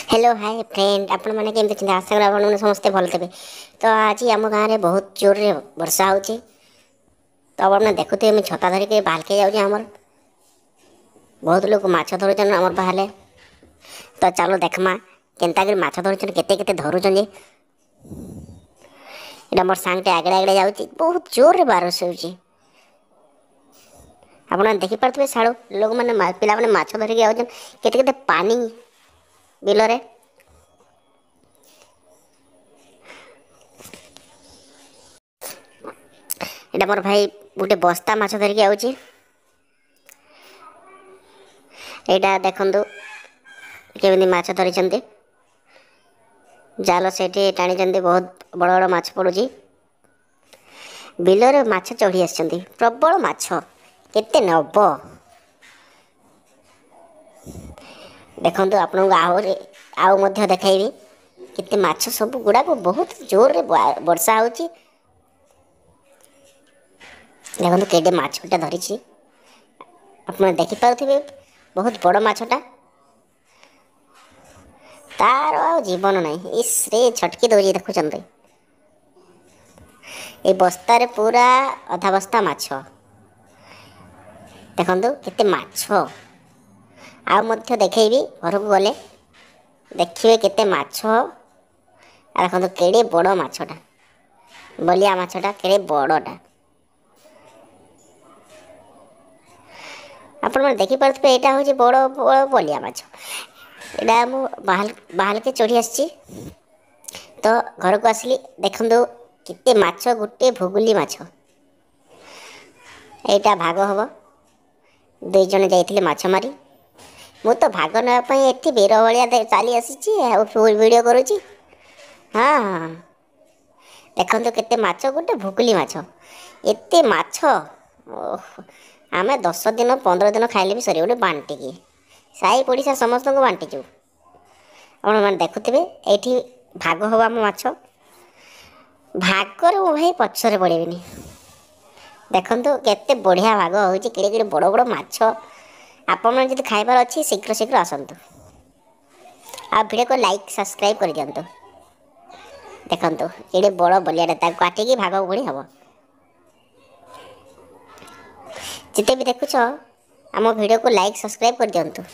Hello hi friend, ଆପଣମାନେ କେମିତି ଅଛନ୍ତି? ଆଶା କରେ ଆପଣମାନେ ସମସ୍ତେ ଭଲ ଥିବେ। ତ ଆଜି ଆମ ଗାଁରେ ବହୁତ ଜୋରରେ ବର୍ଷା ହେଉଛି। ତ ଆପଣମାନେ ଦେଖୁଥିବେ, ମୁଁ ଛତା ଧରିକି ବାହାରକେ ଯାଉଛି। ଆମର ବହୁତ ଲୋକ ମାଛ ଧରୁଛନ୍ ଆମର ବାହାରେ। ତ ଚାଲ ଦେଖମା କେନ୍ତା କରି ମାଛ ଧରୁଛନ୍, କେତେ କେତେ ଧରୁଛନ୍ ଯେ। ଏଇଟା ମୋର ସାଙ୍ଗଟେ ଆଗରେ ଆଗରେ ଯାଉଛି। ବହୁତ ଜୋରରେ ବାରସ ହେଉଛି, ଆପଣମାନେ ଦେଖିପାରୁଥିବେ। ସାଡ଼ୁ ଲୋକମାନେ, ପିଲାମାନେ ମାଛ ଧରିକି ଯାଉଛନ୍। କେତେ କେତେ ପାନି ବିଲରେ। ଏଇଟା ମୋର ଭାଇ ଗୋଟେ ବସ୍ତା ମାଛ ଧରିକି ଆଉଛି। ଏଇଟା ଦେଖନ୍ତୁ କେମିତି ମାଛ ଧରିଛନ୍ତି, ଜାଲ ସେଇଠି ଟାଣିଛନ୍ତି, ବହୁତ ବଡ଼ ବଡ଼ ମାଛ ପଡ଼ୁଛି। ବିଲରେ ମାଛ ଚଢ଼ି ଆସିଛନ୍ତି, ପ୍ରବଳ ମାଛ, କେତେ ନେବ ଦେଖନ୍ତୁ। ଆପଣଙ୍କୁ ଆହୁରି ଆଉ ମଧ୍ୟ ଦେଖାଇବି କେତେ ମାଛ ସବୁ ଗୁଡ଼ାକ। ବହୁତ ଜୋରରେ ବର୍ଷା ହେଉଛି। ଦେଖନ୍ତୁ କେଡ଼େ ମାଛଟା ଧରିଛି, ଆପଣ ଦେଖିପାରୁଥିବେ, ବହୁତ ବଡ଼ ମାଛଟା। ତାର ଆଉ ଜୀବନ ନାହିଁ, ଇସ୍ରେ ଛଟକି ଦେଉଛି। ଦେଖୁଛନ୍ତି, ଏଇ ବସ୍ତାରେ ପୁରା ଅଧା ବସ୍ତା ମାଛ। ଦେଖନ୍ତୁ କେତେ ମାଛ। ଆଉ ମଧ୍ୟ ଦେଖେଇବି ଘରକୁ ଗଲେ, ଦେଖିବେ କେତେ ମାଛ। ଆଉ ଦେଖନ୍ତୁ କେଡ଼େ ବଡ଼ ମାଛଟା, ବଲିଆ ମାଛଟା କେଡ଼େ ବଡ଼ଟା, ଆପଣମାନେ ଦେଖିପାରୁଥିବେ। ଏଇଟା ହେଉଛି ବଡ଼ ବଡ଼ ବଲିଆ ମାଛ। ଏଇଟା ମୁଁ ବାହାରକେ ଚଢ଼ି ଆସିଛି। ତ ଘରକୁ ଆସିଲି, ଦେଖନ୍ତୁ କେତେ ମାଛ, ଗୋଟେ ଭୁଗୁଲି ମାଛ। ଏଇଟା ଭାଗ ହେବ। ଦୁଇ ଜଣ ଯାଇଥିଲେ ମାଛ ମାରି। ମୁଁ ତ ଭାଗ ନେବା ପାଇଁ ଏଠି ବୀର ଭଳିଆ ଚାଲି ଆସିଛି ଆଉ ଫୁଲ୍ ଭିଡ଼ିଓ କରୁଛି। ହଁ ହଁ, ଦେଖନ୍ତୁ କେତେ ମାଛ, ଗୋଟେ ଭୁକୁଲି ମାଛ, ଏତେ ମାଛ। ଆମେ 10 ଦିନ 15 ଦିନ ଖାଇଲେ ବି ସରିବନି, ବାଣ୍ଟିକି ସାହି ପଡ଼ିଶା ସମସ୍ତଙ୍କୁ ବାଣ୍ଟିଛୁ। ଆପଣମାନେ ଦେଖୁଥିବେ, ଏଇଠି ଭାଗ ହେବ ଆମ ମାଛ। ଭାଗରେ ମୁଁ ଭାଇ ପଛରେ ପଡ଼ିବିନି। ଦେଖନ୍ତୁ କେତେ ବଢ଼ିଆ ଭାଗ ହେଉଛି, କେଡ଼େ କେଡ଼େ ବଡ଼ ବଡ଼ ମାଛ। ଆପଣମାନେ ଯଦି ଖାଇବାର ଅଛି, ଶୀଘ୍ର ଶୀଘ୍ର ଆସନ୍ତୁ ଆଉ ଭିଡ଼ିଓକୁ ଲାଇକ୍ ସବସ୍କ୍ରାଇବ୍ କରିଦିଅନ୍ତୁ। ଦେଖନ୍ତୁ କେଡ଼େ ବଡ଼ ବଲିଆଟା, ତାକୁ କାଟିକି ଭାଗ ପୁଣି ହେବ। ଯେତେ ବି ଦେଖୁଛ, ଆମ ଭିଡ଼ିଓକୁ ଲାଇକ୍ ସବସ୍କ୍ରାଇବ୍ କରିଦିଅନ୍ତୁ।